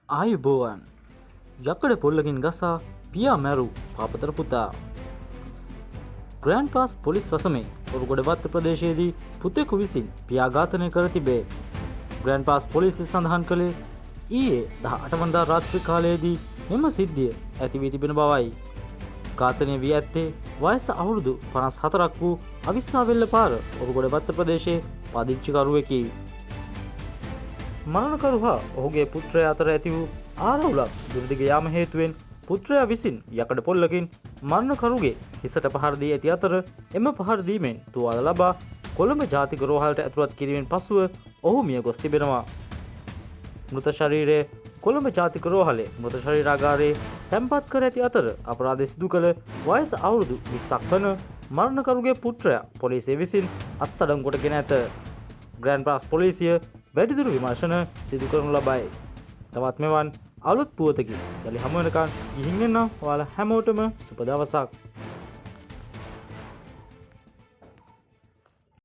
ආයුබෝවන්. යකඩ පොල්ලකින් ගසා පියා මැරූ පාපතර පුතා. ග්‍රෑන්ඩ් පාස් පොලිස් වසමේ ඔරුගොඩවත්ත ප්‍රදේශයේදී පුතෙකු විසින් පියා ඝාතනය කර තිබේ. ග්‍රෑන්ඩ් පාස් පොලිසිය සඳහන් කළේ ඊයේ 18 වනදා රාත්‍රී කාලයේදී මෙම සිද්ධිය ඇති වී තිබෙන බවයි. ඝාතනය වී ඇත්තේ වයස අවුරුදු 54ක් වූ අවිස්සාවෙල්ල පාර ඔරුගොඩවත්ත ප්‍රදේශයේ පදිංචිකරුවෙකි. මරණකරු හා ඔහුගේ පුත්‍රයා අතර ඇති වූ ආරවුලක් දුරදිග යාම හේතුවෙන් පුත්‍රයා විසින් යකඩ පොල්ලකින් මරණකරුගේ හිසට පහර දී ඇති අතර, එම පහර දීමෙන් තුවාල ලබා කොළඹ ජාතික රෝහලට ඇතුළත් කිරීමෙන් පසුව ඔහු මිය ගොස් තිබෙනවා. මෘත ශරීරය කොළඹ ජාතික රෝහලේ මෘත ශරීරාගාරයේ තැන්පත් කර ඇති අතර, අපරාධ සිදු කළ වයස අවුරුදු 20ක් වන මරණකරුගේ පුත්‍රයා පොලිසිය විසින් අත්අඩංගුවට ගෙන ඇත. ග්‍රෑන්ඩ් පාස් පොලිසිය වැඩිදුර විමර්ශන සිදු කරනු ලබයි. තවත් මෙවන් අලුත් පුවතකින් යළි හමු වෙනකන් ගිහින් එන්නම්. ඔයාලා හැමෝටම සුබ දවසක්.